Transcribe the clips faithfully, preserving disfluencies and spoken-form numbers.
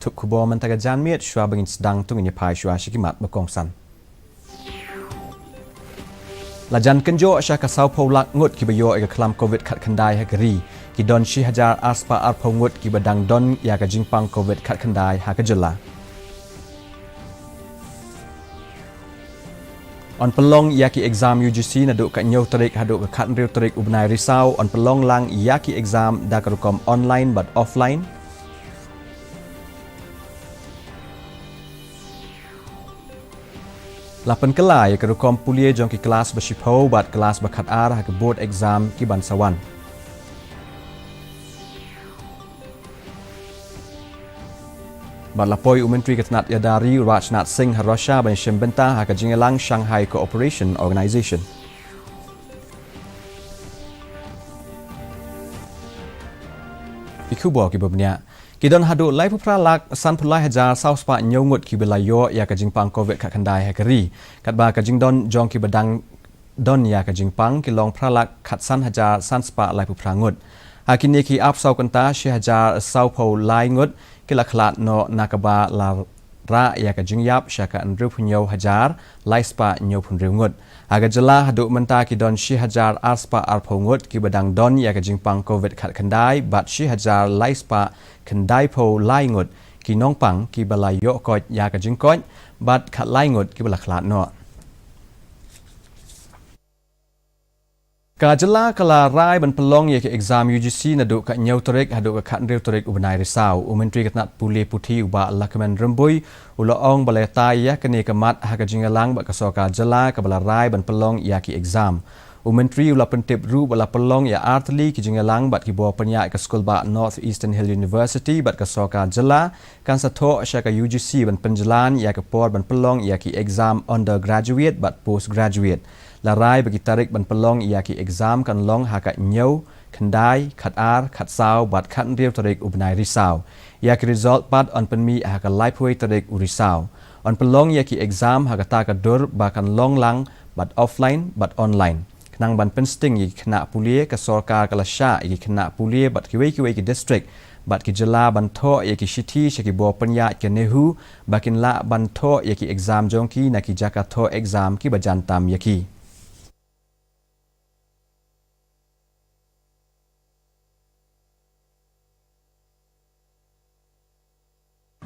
Tup khubor mynta ka janmiet, shuwa ba ngin sdang to ngin ïa phai shuwa sha ki mat ba kongsan. La jan kynjoh sha ka sawphew lak ngut kiba ïoh ïa ka khlam covid khatkhyndai ha ka ri. Ki don shi hajar arspah arphew ngut kiba dang don ïa ka jingpang covid khatkhyndai ha ka jylla. Yn pynlong ïa ki exam U G C naduh ka hynñiew tarik haduh ka khathynriew tarik u bnai Risaw. Yn pynlong lang ïa ki exam da ka rukom online bad offline. La pynkylla ïa ka rukom pule jong ki klas ba shiphew bad klas ba khatar ha ka board exam ki ban sa wan. Bad la poi u Myntri ka tnat ïada ri u Rajnath Singh ha Russia ban ïashim bynta ha ka jingïalang Shanghai Cooperation Organization. Ki khubor kiba bniah. Ki don haduh laiphew phra lak sanphew lai hajar sawspah hynñiew ngut kiba la ïoh ïa ka jingpang covid khatkhyndai ha ka ri. Katba ka jingdon jong kiba dang don ïa ka jingpang ki long phra lak khatsan hajar sanspah laiphew phra ngut. Ha kine ki arphew saw kynta, shi hajar sawphew lai ngut ki la khlad noh, na kaba la rah ïa ka jingïap sha ka hynriewphew hynñiew hajar laispah hynñiewphew hynriew ngut. Ha ka jylla haduh mynta ki don shi hajar arspah arphew ngut kiba dang don ïa ka jingpang covid khatkhyndai bad shi hajar laispah khyndaiphew lai ngut ki nongpang kiba la ïoh koit ïa ka jingkoit bad khatlai ngut kiba la khlad noh. Ka jylla ka la rai ban pynlong ïa ki exam U G C naduh ka hynñiew tarik haduh ka khathynriew tarik u bnai Risaw. U Myntri ka tnat pule puthi u Bah Lahkmen Rymbui u la ong ba la ïatai ïa kane ka mat ha ka jingïalang bad ka sorkar jylla kaba la rai ban pynlong ïa ki exam. U Myntri u la pyntip ruh ba la pynlong ïa artylli ki jingïalang bad ki bor pynïaid ka skulbah North Eastern Hill University bad ka sorkar jylla kan sa thoh sha ka U G C ban pynjlan ïa ka por ban pynlong ïa ki exam undergraduate bad postgraduate. La rai ba ki tarik ban pynlong ïa ki exam kan long ha ka hynñiew, khyndai, khatar, khatsaw bad khathynriew tarik u bnai Risaw. Ïa ki result pat yn pynmih ha ka laiphew tarik u Risaw. Yn pynlong ïa ki exam ha kata ka dur ba kan long lang bad offline bad online. Khnang ban pynsting ïa ki khynnah pule, ka sorkar ka la shah ïa ki khynnah pule bad kiwei kiwei ki district bad ki jylla ban thoh ïa ki shithi sha ki bor pynïaid ka NEHU ba kin lah ban thoh ïa ki exam jong ki na ki jaka thoh exam kiba jan tam ïa ki.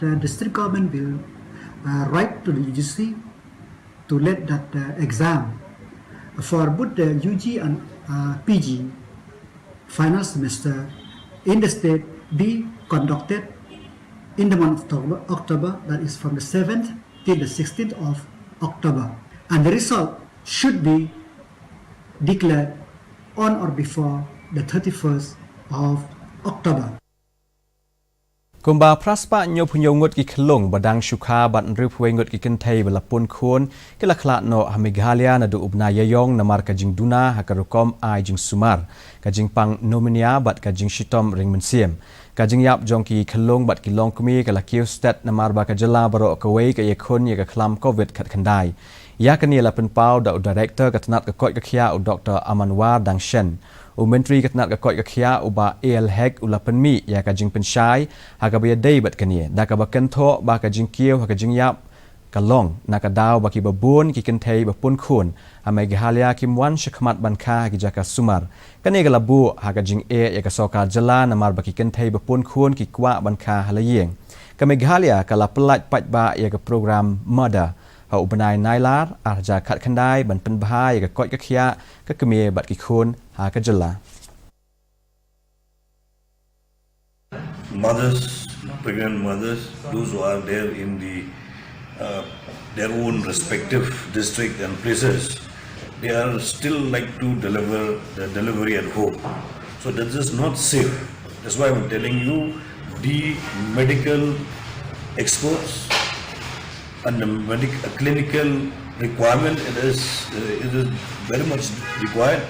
The district government will, uh, write to the U G C to let that, uh, exam for both the U G and, uh, P G final semester in the state be conducted in the month of October, October, that is from the seventh till the sixteenth of October. And the result should be declared on or before the thirty-first of October. Kumba phra spah hynñiewphew hynñiew ngut ki khyllung ba dang shu kha bad hynriewphew wei ngut ki kynthei ba la pun khun ki la khlad noh ha Meghalaya naduh u bnai Ïaïong namar ka jingduna ha ka rukom ai jingsumar, ka jingpang pneumonia bad ka jingshitom ring mynsiem. Ka jingïap jong ki khyllung bad ki longkmie ka la kiew stet namar ba ka jylla baroh kawei ka ïakhun ïa ka khlam covid khatkhyndai. Ïa kane la pynpaw da u Director ka tnat ka koit ka khiah u Doktor Amanwar Dangshen. U Myntri ka tnat ka koit ka khiah u Bah A L Hek u la pynmih ïa ka jingpynshai ha kaba ïadei bad kane da kaba kynthoh ba ka jingkiew ha ka jingïap ka long na ka daw ba kiba bun ki kynthei ba pun khun ha Meghalaya kim wan shakhmat ban kha ha ki jaka sumar. Kane ka la buh ha ka jingeh ïa ka sorkar jylla namar ba ki kynthei ba pun khun ki kwah ban kha ha la ïing. Ka Meghalaya ka la pyllait paidbah ïa ka program MOTHER ha u bnai Nailar ar hajar khatkhyndai ban pynbha ïa ka koit ka khiah ka kmie bad ki khun ha ka jylla. Mothers, pregnant mothers, those who are there in the, uh, their own respective district and places, they are still like to deliver the delivery at home. So that is not safe. That's why I'm telling you, the medical experts and the medic-, a clinical requirement, it is, uh, it is very much required.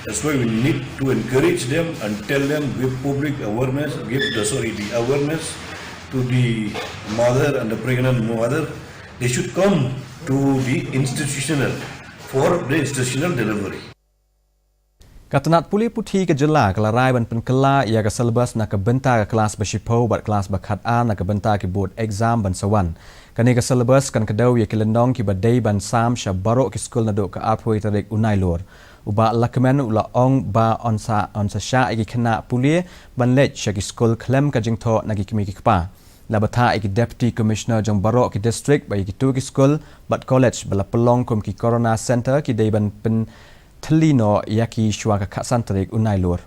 That's why we need to encourage them and tell them, give public awareness, give the, sorry, the awareness to the mother and the pregnant mother. They should come to the institutional for the institutional delivery. Ka tnat pule puthi ka jylla ka la rai ban pynkylla ïa ka syllabus na ka bynta ka klas ba shiphew bad klas ba khatar na ka bynta ki board exam ban sa wan. Kane ka syllabus kan kdew ïa ki lynnong kiba dei ban sam sha baroh ki skul naduh ka arphew tarik u Nailur. U Bah Lahkmen u la ong ba yn sa, yn sa shah ïa ki khynnah pule ban leit sha ki skul khlem ka jingthoh na ki kmie ki kpa. La bthah ïa ki Deputy Commissioner jong baroh ki district ba ïa kito ki skul bad college ba la pynlong kum ki Corona Centre ki dei ban pynthylli noh ïa ki shuwa ka khatsan tarik u Nailur.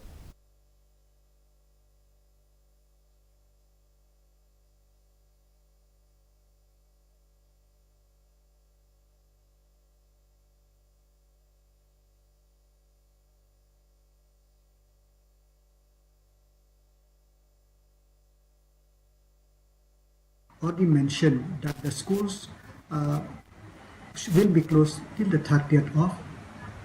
Already mentioned that the schools, uh, sh-, will be closed till the thirtieth of,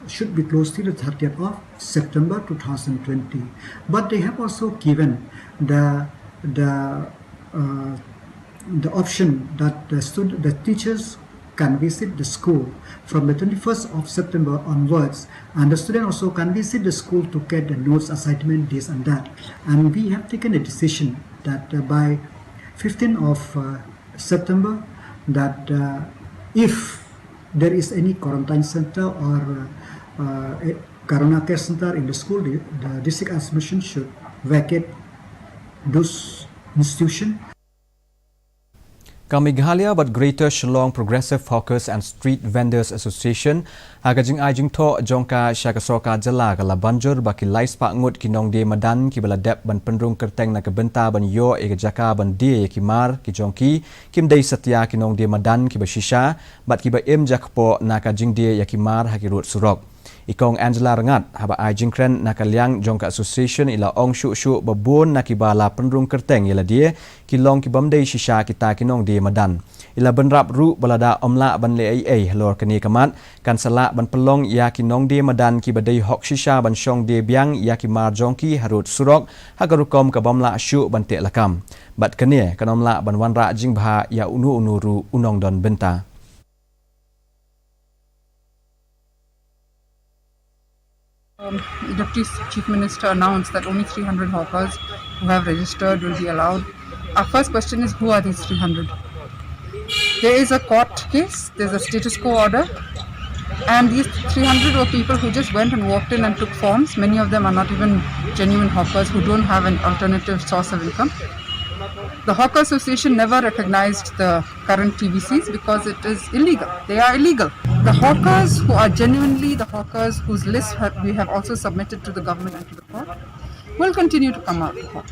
should be closed till the thirtieth of September two thousand twenty. But they have also given the, the, uh, the option that the stud-, the teachers can visit the school from the twenty-first of September onwards, and the student also can visit the school to get the notes, assignment, this and that. And we have taken a decision that, uh, by fifteenth of, uh, September, that, uh, if there is any quarantine center or, uh, uh, a Corona care center in the school, the, the district administration should vacate those institution. Ka Meghalaya bad Greater Shillong Progressive Hawkers and Street Vendors Association, ha ka jingai jingthoh jong ka sha ka sorkar jylla, ka la ban jur ba ki lai spah ngut ki nongdie madan kiba la dep ban pynrung kyrteng na ka bynta ban ïoh ïa ka jaka ban die ïa ki mar ki jong ki, kim dei satia ki nongdie madan kiba shisha bad kiba im jakpoh na ka jingdie ïa ki mar ha ki rud surok. I Kong Angela Rngat haba ai jingkren na ka liang jong ka association i la ong shuh shuh ba bun na kiba la pynrung kyrteng ïa lade ki long ki bym dei shisha kita ki nongdie madan. I la bynrap ruh ba lada ym lah ban leh ei ei halor kane ka mat, kan sa lah ban pynlong ïa ki nongdie madan kiba dei hok shisha ban shong die biang ïa ki mar jong ki ha rud surok ha ka rukom ka bym lah shuh ban teh lakam. Bad kane kan ym lah ban wanrah jingbha ïa uno uno ruh u nongdon bynta. Um, the Deputy Chief Minister announced that only three hundred hawkers who have registered will be allowed. Our first question is, who are these three hundred? There is a court case, there's a status quo order, and these three hundred were people who just went and walked in and took forms. Many of them are not even genuine hawkers who don't have an alternative source of income. The Hawker Association never recognized the current T V Cs because it is illegal. They are illegal. The hawkers who are genuinely the hawkers whose list have, we have also submitted to the government and to the court will continue to come out to hawk.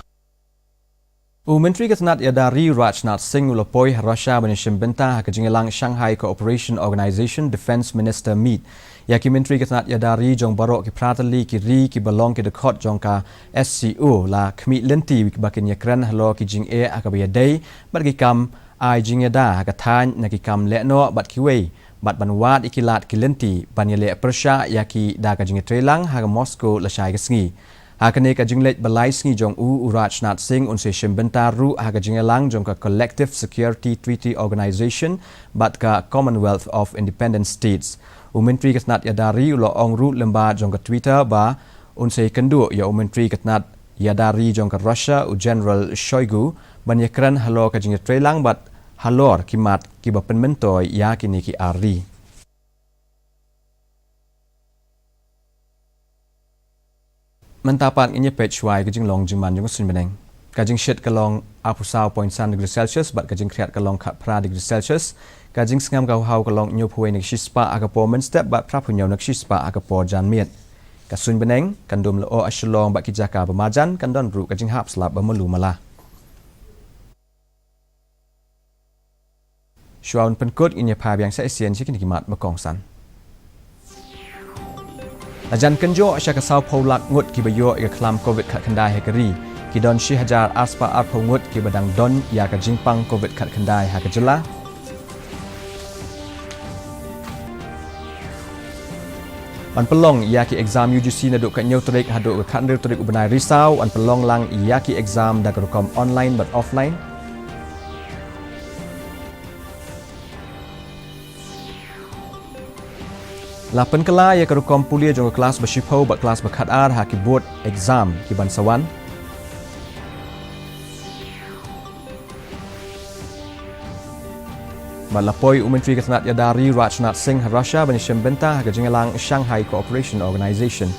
U Myntri ka tnat ïada ri Rajnath Singh u la poi ha Russia ban ïashim bynta ha ka jingïalang Shanghai Cooperation Organization Defence Minister Meet. Ïa ki myntri ka tnat ïada ri jong baroh ki phra tylli ki ri kiba long ki dkhot jong ka S C O la khmih lynti ba kin ïakren halor ki jingeh ha kaba ïadei bad ki kam ai jingïada ha ka thaiñ na ki kam lehnoh bad kiwei, bad ban wad ïa ki lad ki lynti ban ïaleh pyrshah ïa ki da ka jingïatreilang ha ka Moscow lashai ka sngi. Ha kane ka jingleit ba lai sngi jong u, u Rajnath Singh un sa ïashim bynta ruh ha ka jingïalang jong ka Collective Security Treaty Organization bad ka Commonwealth of Independent States. U Myntri ka tnat ïada ri u la ong ruh lyngba jong ka Twitter ba un sa ïakynduh ïa u Myntri ka tnat ïada ri jong ka Russia, u General Shoigu, ban ïakren halor ka jingïatreilang bad halor ki mat kiba pynmyntoi ïa kine ki ar ri. Mynta pat ngin ïa peit shuwa ïa ka jinglong jingman jong ka suiñ bneng. Ka jingshit ka long arphew saw point san degree Celsius bad ka jingkhriat ka long khatphra degree Celsius. Ka jingsngam ka hawhaw ka long hynñiewphew wei na ka shispah ha ka por mynstep bad phraphew hynñiew na ka shispah ha ka por janmiet. Ka suiñ bneng kan dum lyoh ha Shillong bad ki jaka ba marjan, kan don ruh ka jinghap slap ba malu mala. Shuwa ban pynkut, ngin ïa phai biang sa shisien sha kine ki mat ba kongsan. La jan kynjoh sha ka sawphew lak ngut kiba ïoh ïa ka khlam Covid khatkhyndai ha ka ri. Ki don shi hajar arspah arphew ngut kiba dang don ïa ka jingpang Covid khatkhyndai ha ka jylla. Ban pynlong ïa ki exam U G C naduh ka hynñiew tarik haduh ka khathynriew tarik u bnai Risaw, ban pynlong lang ïa ki exam da ka rukom online bad offline. La pynkylla ïa ka rukom pule jong ka klas ba shiphew bad klas ba khatar ha ki board exam ki ban sa wan. Bad la poi u Myntri ka tnat ïada ri Rajnath Singh ha Russia ban ïashem bynta ha ka jingïalang Shanghai Cooperation Organization.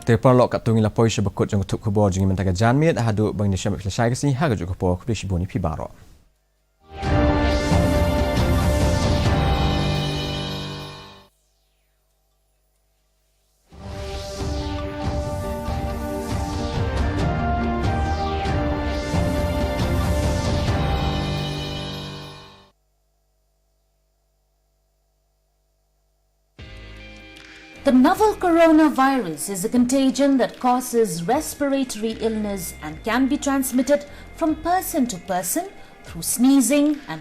Te paralok, katto ngi la poi sha ba kut jong ka thup khubor jong ngi mynta ka janmiet, haduh ban ïashem lashai ka sngi ha kajuh ka por, khublei shibun ïa phi baroh. The novel coronavirus is a contagion that causes respiratory illness and can be transmitted from person to person through sneezing and